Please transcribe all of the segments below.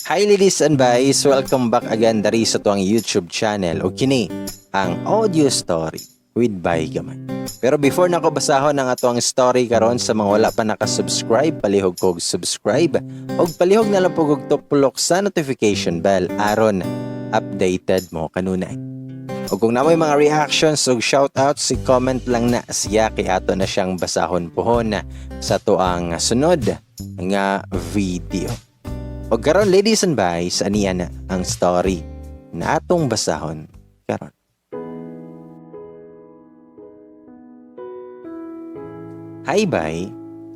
Hi, ladies and guys! Welcome back again dari sa atuang YouTube channel o kini ang audio story with Bay Gamay. Pero before na ko basahon ang atuang story karon, sa mga wala pa nakasubscribe, palihog kog subscribe og palihog na lang po og tuplok sa notification bell aron updated mo kanunay. O kung naa moy mga reactions ug shoutouts, i-comment lang na siya kay ato na siyang basahon pohon sa atuang sunod nga video. O karon, ladies and guys, aniya na ang story na atong basahon karon. Hi bye,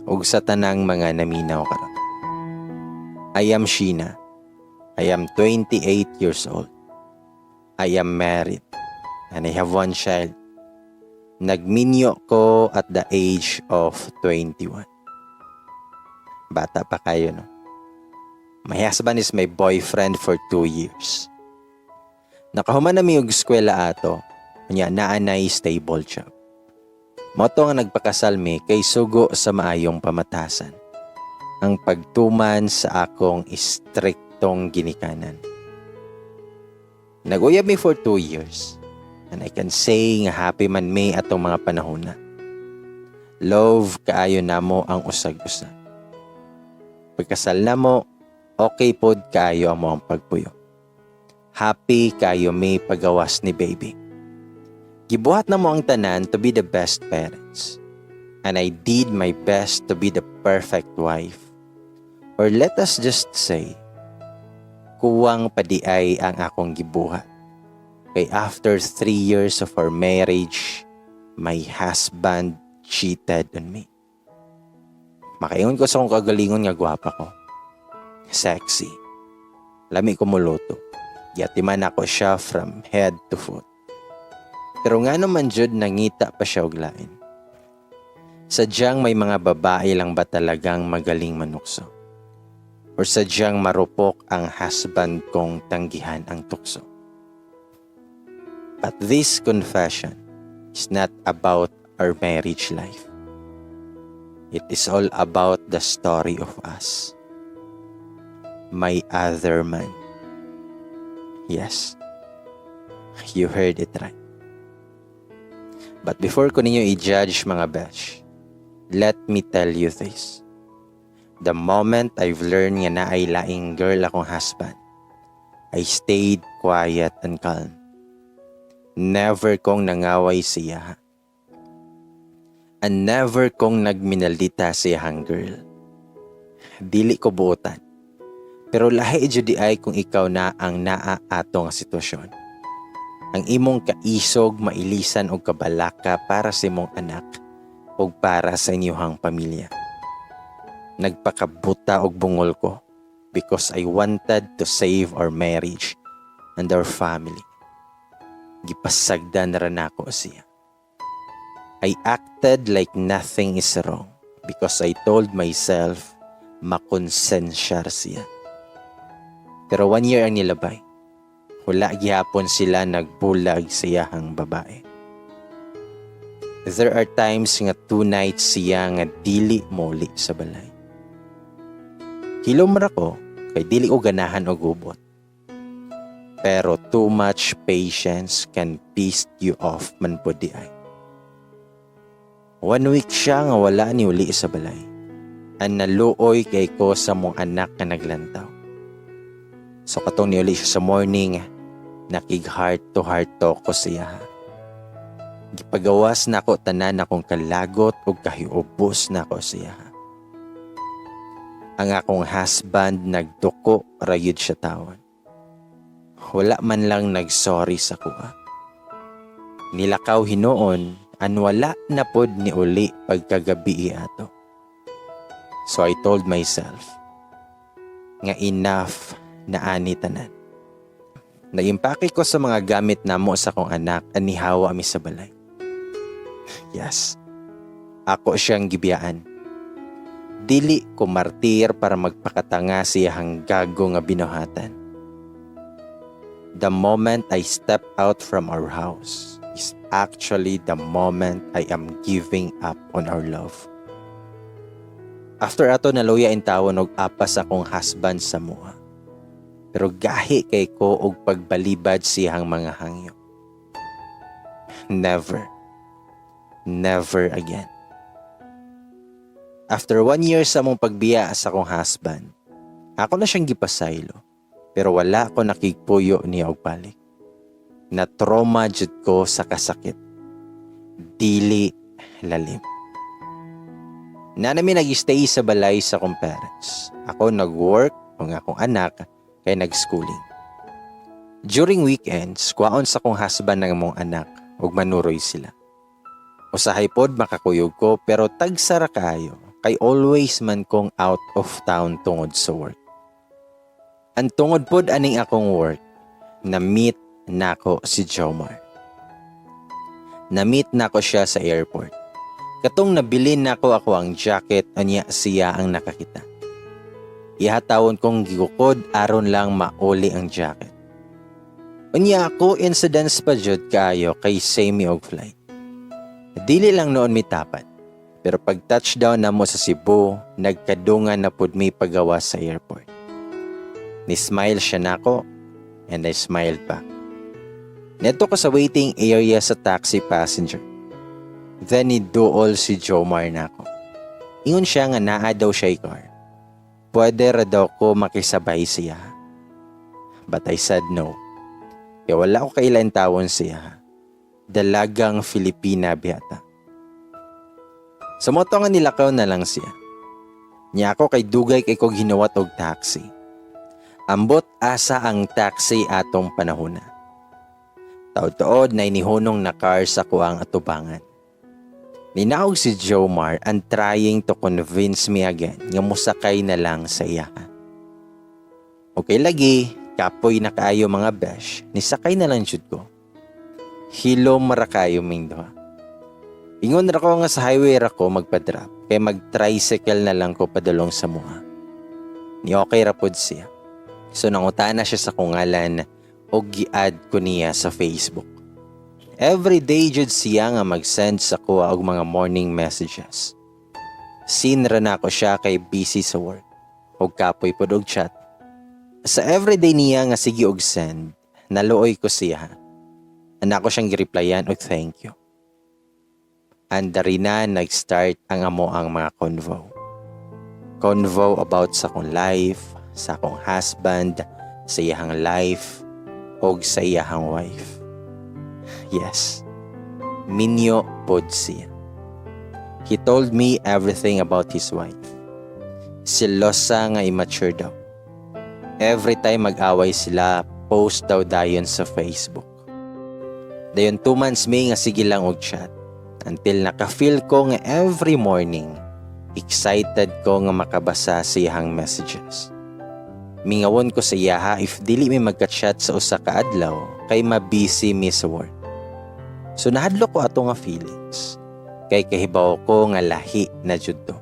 ug sa tanang mga naminaw karon. I am Sheena. I am 28 years old. I am married and I have one child. Nagminyo ko at the age of 21. Bata pa kaayo, no? My husband is my boyfriend for 2 years. Nakahuman na mi og eskwela ato, unya naa nay stable job. Mao to nga nagpakasal mi kay sugo sa maayong pamatasan ang pagtuman sa akong istriktong ginikanan. Nag-uyab mi for 2 years and I can say nga happy man mi atong mga panahon na. Love kaayo namo ang usag-usa. Pagkasal namo, okay pod kaayo among pagpuyo. Happy kaayo mi pagawas ni baby. Gibuhat namo ang tanan to be the best parents. And I did my best to be the perfect wife. Or let us just say, kuwang pa diay ang akong gibuhat. Kay after 3 years of our marriage, my husband cheated on me. Makaingon ko sa akong kagalingon nga gwapa ko. Sexy. Lami ko muluto. Giatiman nako siya from head to foot. Pero ngano man jud nangita pa siya og lain? Sadyang may mga babae lang ba talagang magaling manukso? Or sadyang marupok ang husband kong tanggihan ang tukso? But this confession is not about our marriage life. It is all about the story of us. My other man. Yes, you heard it right. But before ko ninyo i-judge, mga besh, let me tell you this. The moment I've learned nga naay laing girl akong husband, I stayed quiet and calm. Never kong nangaway siya. And never kong nagminaldita sa iyahang girl. Dili ko buotan. Pero lahi jud diay kung ikaw na ang naa ato nga sitwasyon. Ang imong kaisog, mailisan og kabalaka para sa imong anak ug para sa inyong pamilya. Nagpakabuta og bungol ko because I wanted to save our marriage and our family. Gipasagdan ra nako siya. I acted like nothing is wrong because I told myself makonsensya siya. Pero one year ang nilabay. Wala gihapon sila nagbulag sa iyahang babae. There are times nga 2 nights siya nga dili moli sa balay. Hilom ra ko kay dili ko ganahan og gubot. Pero too much patience can piss you off man pod diay. One week siya nga wala ni uli sa balay. And naluoy kay ko sa among anak nga naglantaw. So katong niuli siya sa morning, nakig heart to heart talk ko siya. Gipagawas nako tanan akong kalagot ug kahiubos nako siya. Ang akong husband, nagduko rayud siya tawon. Wala man lang nagsorry sa akoa. Nilakaw hinuon and wala na pod ni uli pagkagabi ato. So I told myself nga enough na ani tanan. Nag-impake ko sa mga gamit namo sa akong anak and nihawa mi sa balay. Yes. Ako siyang gibiyaan. Dili ko martir para magpakatanga sa iyahang gago nga binuhatan. The moment I step out from our house is actually the moment I am giving up on our love. After ato, naluya intawon og apas akong husband sa amoa. Pero gahi kay ko og pagbalibad siyang mga hangyo. Never. Never again. After one year sa among pagbiya sa akong husband, ako na siyang gipasaylo. Pero wala ko nakigpuyo niya og balik. Na trauma jud ko sa kasakit. Dili lalim. Naa na mi nag-stay sa balay sa akong parents. Ako nag-work, ang akong anak kay nag-schooling. During weekends, kuwaon sa akong husband ang among anak ug manuroy sila. Usahay pod makakuyog ko, pero tagsa ra kaayo kay always man kong out of town tungod sa work. Ang tungod pod aning akong work, na-meet nako si Jomar. Na-meet nako siya sa airport. Katong nabilin nako ako ang jacket, anya siya ang nakakita. Ihatawon kong gigukod aron lang mauli ang jacket. Unya coincidence pa jud kaayo kay same mi og flight. Dili lang noon mitapad. Pero pag touchdown namo sa Cebu, nagkadungan na pud mi pagawas sa airport. Ni-smile siya nako and I smiled back. Neto ko sa waiting area sa taxi passenger. Then ni duol si Jomar nako. Ingon siya nga naa daw siya car. Pwede ra daw ko makisabay siya. But I said no. Kaya wala ko kaila intawon siya. Dalagang Filipina biyata. Sa mao to nga nilakaw na lang siya. Nya ako kay dugay kay kog hinuwat og taxi. Ambot asa ang taxi atong panahona. Taod-taod na inihunong na car sa kuang atubangan. Ninaog si Jomar and trying to convince me again nga musakay na lang sa iya. Okay lagi, kapoy na kaayo, mga besh, nisakay na lang jud ko. Hilom ra kaayo ming duha. Ingon ra ko nga sa highway ra ko magpa-drop kay mag-tricycle na lang ko padulong sa amoa. Ni okay ra pod siya. So nangutana siya sa kong ngalan og gi-add ko niya sa Facebook. Every day jud siya nga mag-send sa kuha og mga morning messages. Seen ra nako siya kay busy sa work og kapoy pod og chat. Sa everyday niya nga sige og send, naluoy ko siya. Ana ko siyang gireplyan og thank you. And dari na nag-start ang amo ang mga convo. Convo about sa akong life, sa akong husband, sa iyahang life, og sa iyahang wife. Yes, minyo pod siya. He told me everything about his wife. Selosa nga immature daw. Every time mag-away sila, post daw dayon sa Facebook. Dayon 2 months mi nga sige lang og chat. Until naka-feel ko nga every morning, excited ko nga makabasa sa iyahang messages. Mingawon ko sa iyaha if dili mi magka-chat sa usa ka adlaw kay ma-busy mi sa work. So nahadlok ko ato nga feelings. Kay kahibaw ko nga lahi na jud to.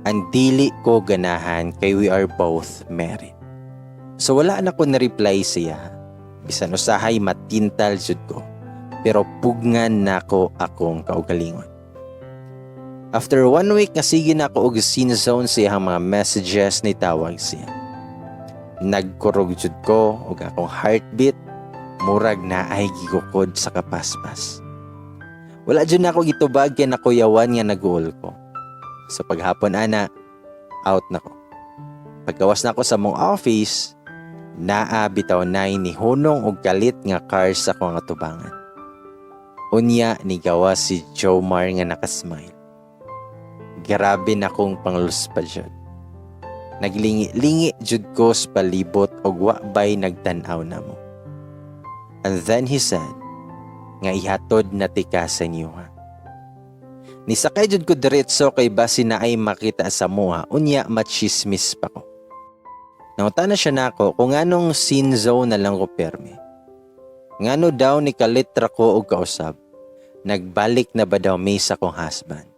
Ang dili ko ganahan kay we are both married. So wala na ko na-reply siya. Bisan usahay matintal jud ko. Pero pugngan nako akong kaugalingon. After one week nga sige na ako og seen zone sa iyang mga messages, ni tawag siya. Nagkurog jud ko og akong heartbeat murag naay gigukod sa kapaspas. Wala jud na ako gitubag kay nakuyawan nga naguol ko. Sa paghapon ana, out na ko. Paggawas na ako sa mong office, naa bitaw nay nihunong og kalit nga car sa akong atubangan. Unya nigawas si Jomar nga nakasmile. Grabe na kong pangluspa jud. Naglingi-lingi jud ko sa palibot og wa bay nagtan-aw namo. And then he said nga ihatod na tika sa inyo ha. Nisakay jud ko diretso kay basi naay makita sa amoa, unya machismis pa ko. Nangutana siya nako kung nganong seen zone na lang ko permi. Ngano daw ni kalitra ko og kausab. Nagbalik na ba daw mi sa akong husband?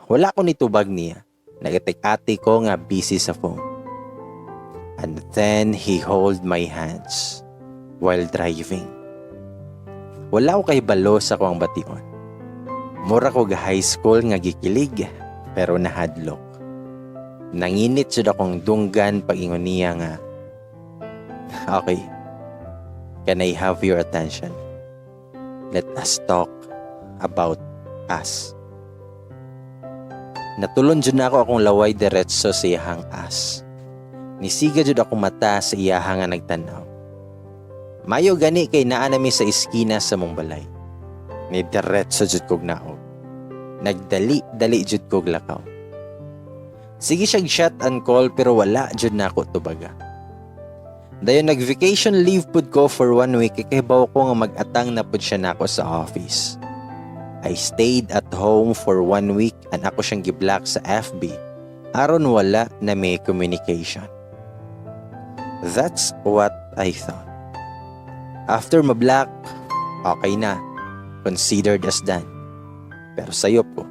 Wala ko nitubag niya. Nagatik-ati ko nga busy sa phone. And then he hold my hands while driving. Wala ko kahibalo sa akong bation. Mura ko ga high school nga gikilig pero nahadlok. Nanginit jud akong dunggan pag-ingon niya nga, Okay. Can I have your attention? Let us talk about us. Natulon jud nako akong laway diretso sa iyahang ass. Nisiga jud akong mata sa iyaha nga nagtanaw. Mayo gani kay naa nami sa iskina sa among balay. Ni diretso jud kog naog. Nagdali-dali jud kog lakaw. Sige siyag chat and call pero wala jud nako tubaga. Dayon nag-vacation leave pud ko for one week kay kahibaw ko nga mag-atang na pud siya nako sa office. I stayed at home for one week and ako siyang giblock sa FB aron wala na may communication. That's what I thought. After ma-block, okay na. Considered as done. Pero sayop ko.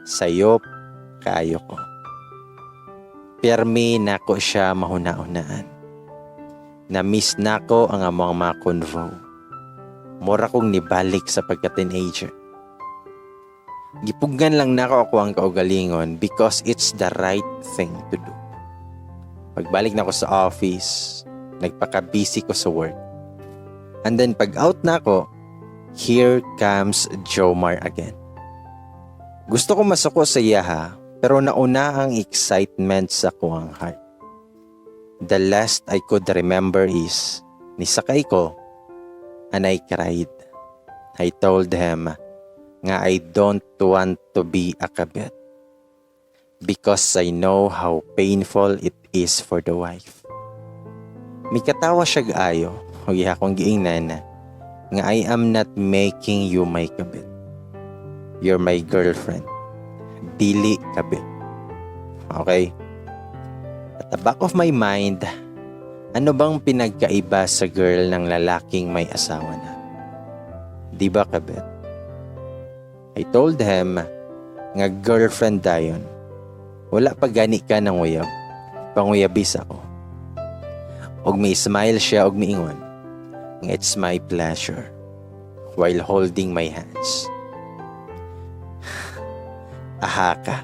Sayop kaayo ko. Permi nako siya mahuna-hunaan. Na-miss nako ang among mga convo. Mura kong nibalik sa pagka-teenager. Gipugnan lang nako akoang kaugalingon because it's the right thing to do. Pagbalik nako sa office, nagpaka-busy ko sa work. And then pag out nako, here comes Jomar again. Gusto ko masuko sa iyaha, pero nauna ang excitement sa akuang heart. The last I could remember is, nisakay ko, and I cried. I told him nga I don't want to be a kabit because I know how painful it is for the wife. Mikatawa siya kaayo, ug iya akong giingnan nga I am not making you my kabit. You're my girlfriend. Dili kabit. Okay? At the back of my mind, ano bang pinagkaiba sa girl ng lalaking may asawa na? Di ba kabit? I told him nga girlfriend dayon. Wala pa gani ka nanguyab. Panguyabis ako. Og may smile siya og miingon nga it's my pleasure while holding my hands. Aha ka.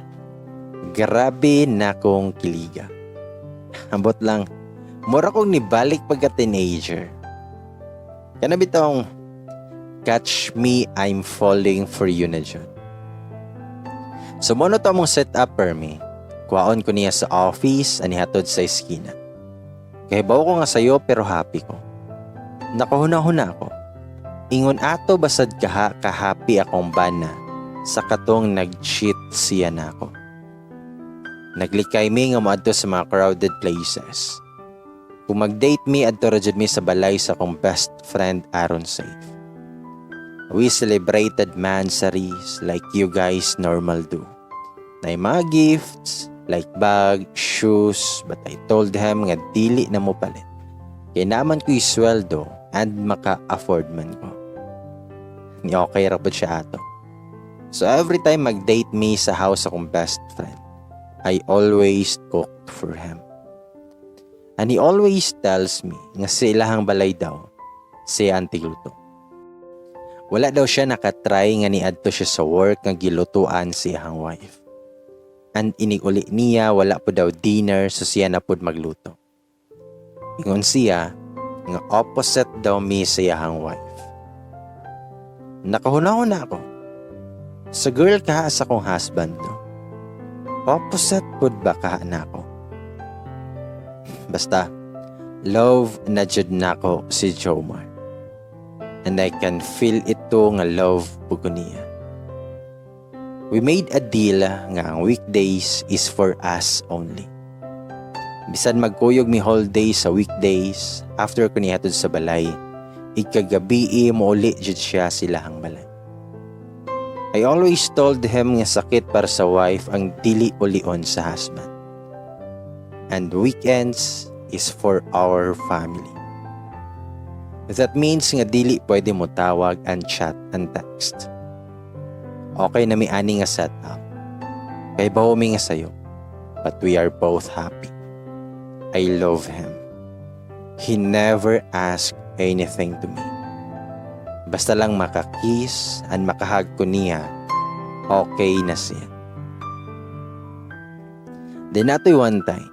Grabe na kong kiliga. Ambot lang, mura kong nibalik pagka teenager. Kana bitong catch me, I'm falling for you na dyan. So mao na to among set up permi. Kuwaon ko niya sa office ani hatod sa eskina. Kahibaw ko nga sayo pero happy ko. Nakahuna-huna ako. Ingon ato basad kaha ka-happy akong bana sa katong nag-cheat siya nako. Naglikay mi nga moadto sa mga crowded places. Kung mag-date mi, adto ra jud mi sa balay sa akong best friend aron safe. We celebrated mansaries like you guys normal do. Nay mga gifts like bag, shoes, but I told him nga dili na mo palit. Kay naa man ko'y sweldo and maka-afford man ko. Ni okay ra pud siya ato. So every time mag-date me sa house akong best friend, I always cooked for him. And he always tells me nga sa ilahang balay daw, siya ang tigluto. Wala daw siya nakatry nga niadto siya sa work nga gilutuan sa iyang wife. And inig-uli niya, wala po daw dinner, so siya na pud magluto. Ingon siya nga opposite daw mi sa iyang wife. Nakahuna-huna ako. Sa girl kaha sa akong husband no. Opposite pud ba kaha nako? Basta, love na jud nako si Jomar. And I can feel ito nga love pud ko niya. We made a deal nga ang weekdays is for us only. Bisan magkuyog mi whole day sa weekdays, after ko nihatod sa balay, ikagabi mo uli jud siya sa ilahang balay. I always told him nga sakit para sa wife ang dili ulion sa husband. And weekends is for our family. That means nga dili pwede mo tawag and chat and text. Okay na mi ani nga setup. Kay bawo mi nga sayo. But we are both happy. I love him. He never asked anything to me. Basta lang makakiss and makahug ko niya, okay na siya. Then atoy one time,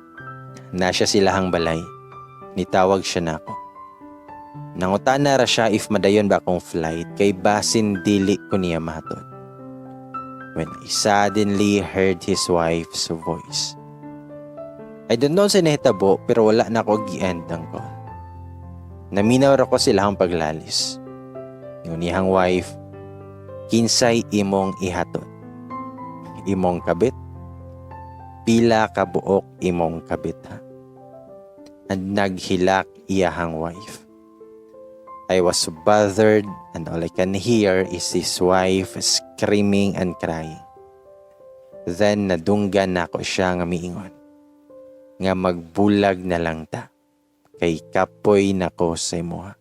naa siya sa ilahang balay. Nitawag siya nako. Nangutana ra siya if madayon ba akong flight kay basin dili ko niya mahatod. When I suddenly heard his wife's voice. I don't know sa nahitabo, pero wala na ako gi-end ang call. Naminaw ra ko sa ilahang paglalis. Ingon iyang wife, "Kinsay imong ihatod? Imong kabit? Pila ka buok imong kabit, ha?" And naghilak iyahang wife. I was bothered and all I can hear is his wife screaming and crying. Then nadunggan nako siya nga miingon nga magbulag na lang ta kay kapoy nako sa imuha.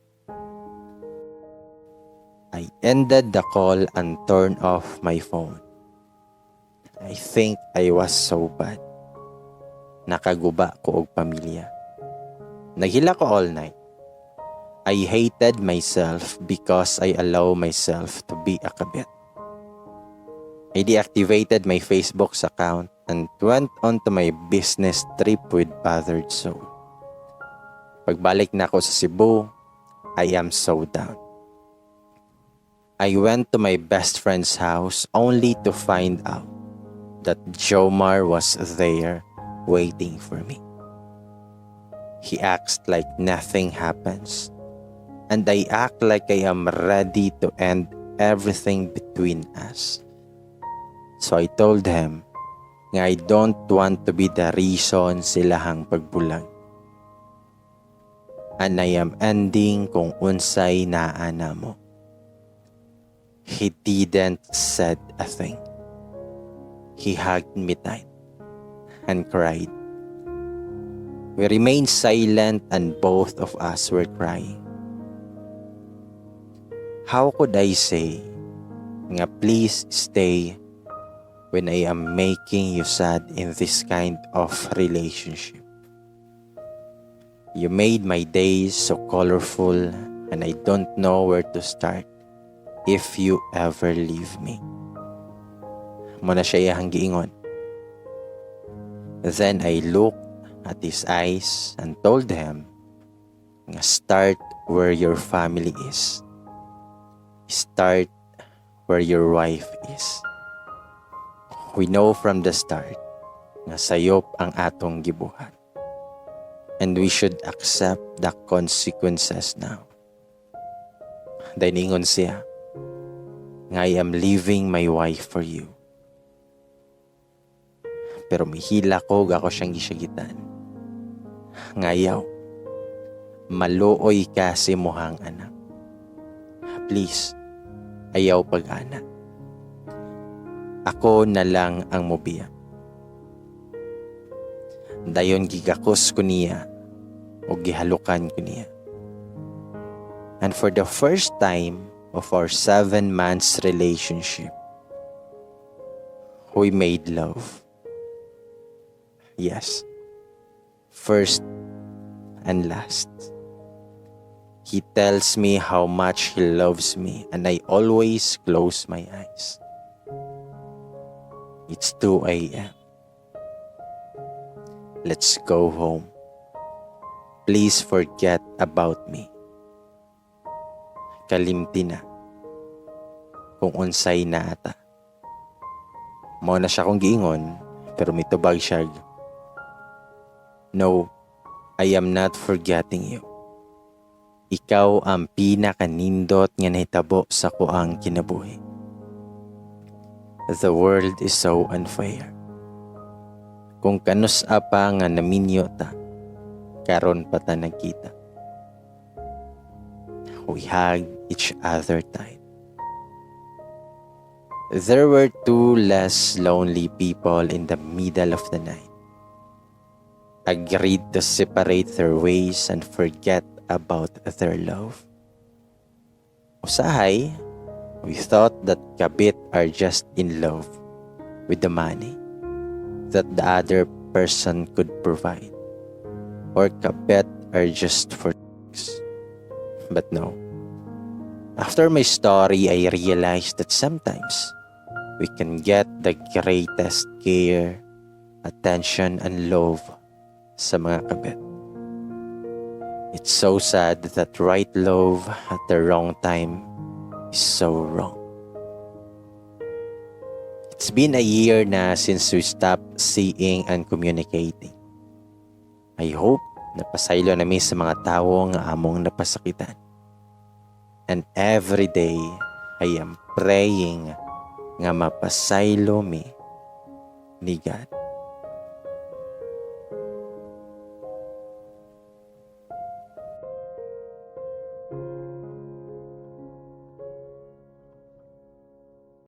I ended the call and turned off my phone. I think I was so bad. Nakaguba ko og pamilya. Naghilak ko all night. I hated myself because I allow myself to be a kabit. I deactivated my Facebook account and went on to my business trip with bothered soul. Pagbalik nako sa Cebu, I am so down. I went to my best friend's house only to find out that Jomar was there waiting for me. He acts like nothing happens, and I act like I am ready to end everything between us. So I told him nga I don't want to be the reason sa ilahang pagbulag. And I am ending kung unsay naa namo. He didn't said a thing. He hugged me tight and cried. We remained silent and both of us were crying. How could I say nga please stay when I am making you sad in this kind of relationship? You made my days so colorful and I don't know where to start if you ever leave me. Mao na siya iyahang giingon. Then I looked at his eyes and told him nga start where your family is. Start where your wife is. We know from the start nga sayop ang atong gibuhat. And we should accept the consequences now. Then ingon siya nga I am leaving my wife for you. Pero mihilak ko, ako siyang gisagitan. Nga ayaw. Maluoy ka sa imuhang anak. Please, ayaw pag-ana. Ako na lang ang mobiya. Dayon gigakos ko niya o gihalukan ko niya. And for the first time of our 7 months relationship, we made love. Yes. First and last. He tells me how much he loves me and I always close my eyes. It's 2 a.m. Let's go home. Please forget about me. Kalimti na kung unsay naa ta. Mao na siya akong giingon, pero mitubag siya, "No, I am not forgetting you. Ikaw ang pinakanindot nga nahitabo sa akoang kinabuhi. The world is so unfair. Kung kanus-a pa nga naminyo ta, karon pa ta nagkita." We hugged each other tight. There were two less lonely people in the middle of the night. Agreed to separate their ways and forget about their love. Usahay, we thought that kabit are just in love with the money that the other person could provide. Or kabit are just for sex. But no. After my story, I realized that sometimes we can get the greatest care, attention, and love sa mga kabit. It's so sad that right love at the wrong time is so wrong. It's been a year na since we stopped seeing and communicating. I hope napasaylo na mi sa mga tawo nga among napasakitan. And every day, I am praying nga mapasaylo mi ni God.